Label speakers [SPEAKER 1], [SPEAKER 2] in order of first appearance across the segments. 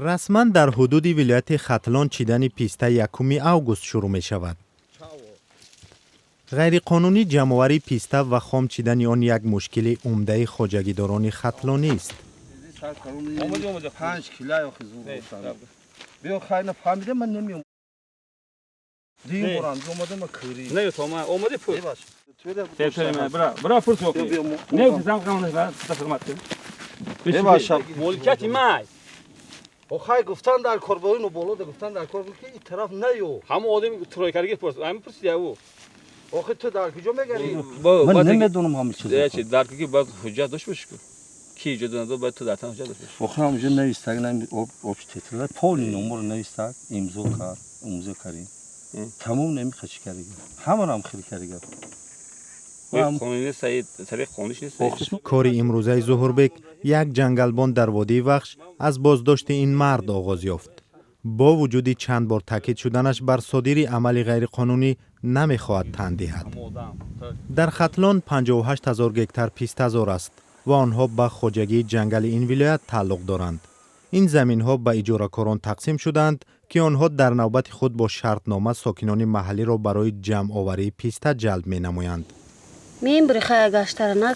[SPEAKER 1] Расман дар ҳудуди вилояти Хатлон чидани писта 1 август шурӯъ мешавад. Ғайриқонунӣ ҷамъоварии писта ва хом чидани он як мушкили умдаи хоҷагидорони хатлонист.
[SPEAKER 2] 5 кила ё хизур. Биё, хайна, фаҳмида, ман намеом. Дим борам, омада ма кӯри.
[SPEAKER 3] Не, то ма омади пул. Бра, бра, пул соқи. Не, зам кам не, хидмат.
[SPEAKER 2] Бебаша.
[SPEAKER 3] Моликияти май.
[SPEAKER 2] Охай, гуфтан дар кор бо ину боло гуфтан дар кор, ки ин тараф наё.
[SPEAKER 3] Ҳамон одами тройкарги пурс, ҳамин пурсид ю.
[SPEAKER 2] Охи, ту дар куҷо мегари? Ман намедонам ҳамин чиз.
[SPEAKER 3] Чи дар ки бояд ҳуҷҷат дошт бошӣ, ку ки иҷоза надод, бояд ту дар тан ҳуҷҷат дошт бошӣ.
[SPEAKER 2] Охи, ҳамҷо навистак, общий тетрадь полный номер навистак, имзо кард, имзо кардем. Тамом, намехачи карига. Ҳамарам хел карига.
[SPEAKER 1] Кори имрӯзаи Зуҳурбек, як ҷангалбон дар водии Вахш, аз боздошти ин мард оғоз ёфт. Бо вуҷуди чанд бор таъкид шуданаш бар содири амали ғайриқонунӣ, намехоҳад тан диҳад. Дар Хатлон 58 ҳазор гектар пистазор аст ва онҳо ба хоҷагии ҷангали ин вилоят тааллуқ доранд. Ин заминҳо ба иҷоракорон тақсим шудаанд, ки онҳо дар навбати худ бо шартнома сокинони маҳаллиро барои ҷамъоварии писта ҷалб менамоянд.
[SPEAKER 4] Мебури, хая, гаштара, на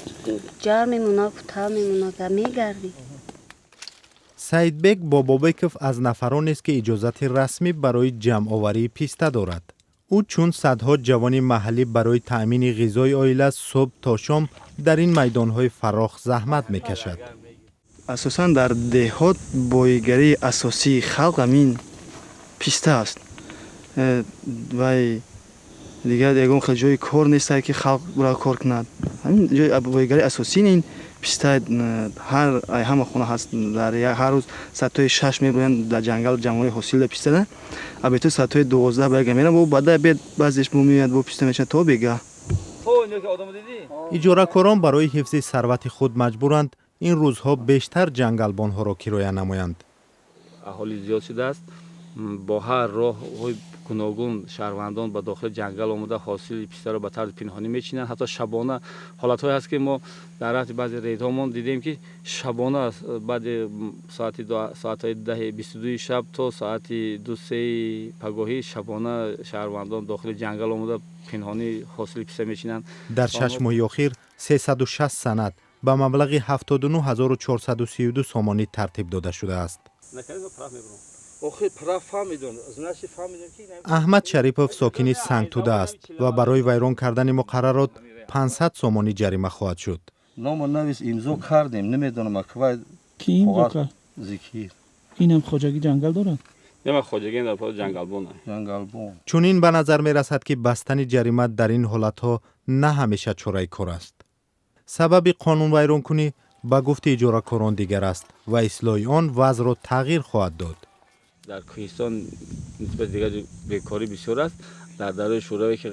[SPEAKER 4] ҷар мемона, кута мемона, мегардӣ.
[SPEAKER 1] Саидбек Бобобеков аз нафаронест, ки иҷозати расмӣ барои ҷамъоварии писта дорад. Ӯ чун садҳо ҷавони маҳаллӣ барои таъмини ғизои оила субҳ то шом дар ин майдонҳои фарох заҳмат мекашад.
[SPEAKER 5] Асосан дар деҳот боигарии асосии халқ ҳамин писта аст. Вай дигар ягон хел ҷои кор нестае, ки халқ бура кор кунад. Ҳамин ҷои боигарии асосии ин писта. Ҳар ҳама хона ҳаст. Дар ҳар рӯз соатҳои 6 мебуранд дар ҷангал ҷамъоварии ҳосил пистада, абето соатҳои 12 ба яга мерам, бо баъда бед баъзеш бо меояд, бо писта мешавад то бега.
[SPEAKER 1] Иҷоракорон барои ҳифзи сарвати худ маҷбуранд ин рӯзҳо бештар ҷангалбонҳоро кироя намоянд.
[SPEAKER 3] Аҳолӣ зиёд шудааст. Бо ҳар роҳҳои гуногун шаҳрвандон ба дохили ҷангал омада, ҳосили пистаро ба тарзи пинҳонӣ мечинанд, ҳатто шабона. Ҳолатҳое ҳаст, ки мо дар рафти баъзе рейдҳомон дидем, ки шабона баъди соати соатҳои даҳи 22-и шаб то соати 2-сеи пагоҳӣ шабона шаҳрвандон дохили ҷангал омада, пинҳонӣ ҳосили писта мечинанд.
[SPEAKER 1] Дар 6 моҳи охир 360 санад ба маблағи 79 432 сомонӣ тартиб дода шудааст. Аҳмад Шарипов сокини Сангтуда аст ва барои вайрон кардани муқаррарот 500 сомонӣ ҷарима хоҳад шуд.
[SPEAKER 2] Номо навис, имзо кардем, намедонам аквай.
[SPEAKER 6] Ки имзо кард?
[SPEAKER 2] Зикир.
[SPEAKER 6] Инам хоҷагӣ ҷангал дорад?
[SPEAKER 3] Нема, хоҷагӣ дар ҷангалбон.
[SPEAKER 2] Ҷангалбон.
[SPEAKER 1] Чунин ба назар мерасад, ки бастани ҷарима дар ин ҳолатҳо на ҳамеша чораи кор аст. Сабаби қонунвайронкунӣ, ба гуфти иҷоракорон, дигар аст ва ислоҳи он вазъро тағйир хоҳад дод.
[SPEAKER 3] Дар кӯҳистон нисбати дигар бекорӣ бисёр аст. Дар давраи Шӯраве, ки,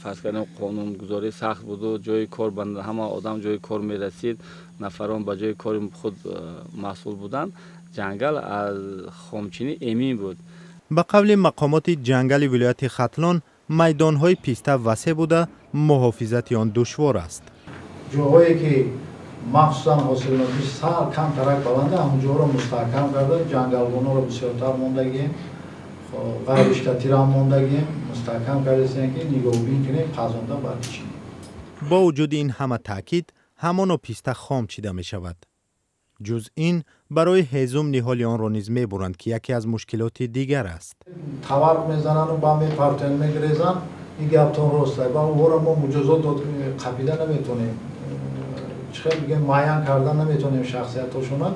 [SPEAKER 3] фарз кардем, қонунгузорӣ сахт буду ҷои кор ба ҳама одам ҷои кор мерасид, нафарон ба ҷои кори худ масъул буданд, ҷангал аз хомчинӣ эмин буд.
[SPEAKER 1] Ба қавли мақомоти ҷангали вилояти Хатлон, майдонҳои писта васеъ буда, муҳофизати он душвор аст.
[SPEAKER 7] Ҷоҳое ки махсусан ҳосилнокиш сар камтарак баланда, ҳамон ҷоҳоро мустаҳкам карда, ҷангалбонҳоро бисёртар мондагием, ғайриштатирам мондагием, мустаҳкам кардастем, ки нигоҳубин кунем, қазонда баъд бичинем.
[SPEAKER 1] Бо вуҷуди ин ҳама таъкид, ҳамоно писта хом чида мешавад. Ҷуз ин, барои ҳезум ниҳоли онро низ мебуранд, ки яке аз мушкилоти дигар аст.
[SPEAKER 7] Таварқ мезанану ба мепартоянд, мегирезанд. Ин гаптон рост, ба онҳоро мо муҷозот дод қапида наметонем, чӣ хел бигем, муайян кардан наметонем шахсиятҳошона.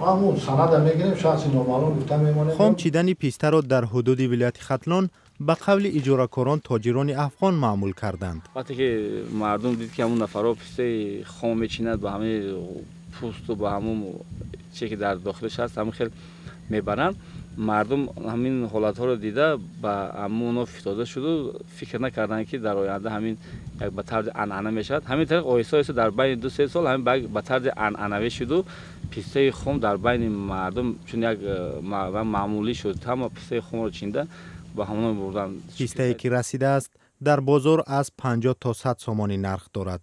[SPEAKER 7] Ҳамун санада мегирем, шахси номаълум гуфта мемонем.
[SPEAKER 1] Хом чидани пистаро дар ҳудуди вилояти Хатлон, ба қавли иҷоракорон, тоҷирони афғон маъмул карданд.
[SPEAKER 3] Вақте ки мардум дид, ки ҳамун нафарҳо пистаи хом мечинад, ба ҳамаи пӯсту ба ҳамун чизе, ки дар дохилаш ҳаст, ҳамин хел мебаранд, мардум ҳамин ҳолатҳоро дида, ба ҳамоно фитода шуду фикр накарданд, ки дар оянда ҳамин як ба тарзи анъана мешавад. Ҳамин тариқ оҳиста оҳиста дар байни 2-3 сол ҳамин ба тарзи анъанавӣ шуду пистаи хом дар байни мардум чун як маъмулӣ шуд. Ҳама пистаи хомро чинда, ба ҳамоно бурданд.
[SPEAKER 1] Пистае, ки расидааст, дар бозор аз 50 то 100 сомонӣ нарх дорад.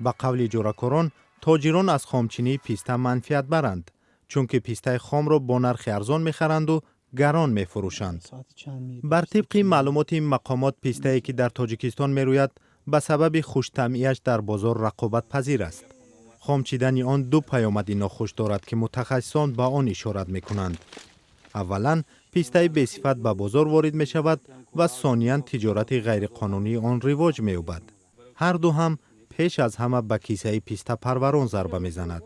[SPEAKER 1] Ба қавли иҷоракорон, тоҷирон аз хомчинии писта манфиат баранд. Чунки пистаи хомро бо нархи арзон мехаранду гарон мефурӯшанд. Бар тибқи маълумоти мақомот, пистае ки дар Тоҷикистон мерӯяд, ба сабаби хуштаъмиаш дар бозор рақобатпазир аст. Хом чидани он ду паёмади нохуш дорад, ки мутахассисон ба он ишорат мекунанд. Аввалан, пистаи бесифат ба бозор ворид мешавад ва сониян, тиҷорати ғайриқонунии он ривоҷ меёбад. Ҳарду ҳам пеш аз ҳама ба кисаи пистапарварон зарба мезанад.